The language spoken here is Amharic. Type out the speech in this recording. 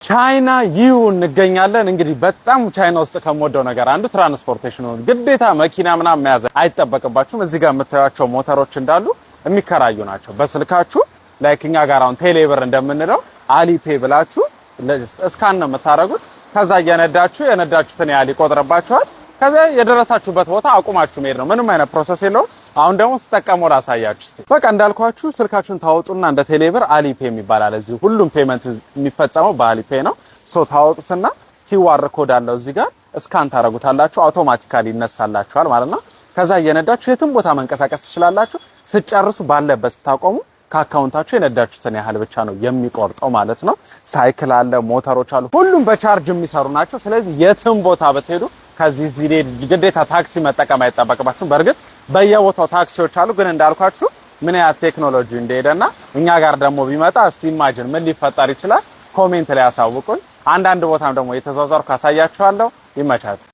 ቻይና ይሁ እንገኛለን። እንግዲህ በጣም ቻይና ውስጥ ከምወደው ነገር አንዱ transportation ነው። ግዴታ መኪና ምናምን መያዝ አይጠበቅባችሁም። እዚህ ጋር የምታዩቸው ሞተሮች እንዳሉ የሚከራዩ ናቸው። በስልካችሁ like እኛ ጋር አሁን ቴሌብር እንደምንለው Alipay ብላችሁ scan ነው የምታደርጉት። ከዛ እየነዳችሁ የነዳችሁትን ያህል ይቆጥርባችኋል። ከዛ የደረሳችሁበት ቦታ አቁማችሁ መሄድ ነው። ምንም አይነት process የለውም። አሁን ደግሞ ስጠቀሙ ላሳያችሁ እስቲ። በቃ እንዳልኳችሁ ስልካችሁን ታወጡና እንደ ቴሌብር Alipay የሚባል አለ። እዚህ ሁሉም payment የሚፈጸመው በ Alipay ነው። So ታወጡትና QR code አለው እዚህ ጋር scan ታደርጉታላችሁ። Automatically ይነሳላችኋል ማለት ነው። ከዛ እየነዳችሁ የትም ቦታ መንቀሳቀስ ትችላላችሁ። ስትጨርሱ ባለበት ስታቆሙ ከ account ኣችሁ የነዳችሁትን ያህል ብቻ ነው የሚቆርጠው ማለት ነው። ሳይክል አለ፣ ሞተሮች አሉ፣ ሁሉም በቻርጅ የሚሰሩ ናቸው። ስለዚህ የትም ቦታ ብትሄዱ ከዚህ እዚህ ግዴታ ታክሲ መጠቀም አይጠበቅባችሁም። በእርግጥ በየቦታው ታክሲዎች አሉ፣ ግን እንዳልኳችሁ ምን ያህል ቴክኖሎጂ እንደሄደና እኛ ጋር ደግሞ ቢመጣ እስቲ imagine ምን ሊፈጠር ይችላል? Comment ላይ ያሳውቁን። አንዳንድ ቦታም ደግሞ የተዟዟርኩ አሳያችኋለሁ። ይመቻችሁ።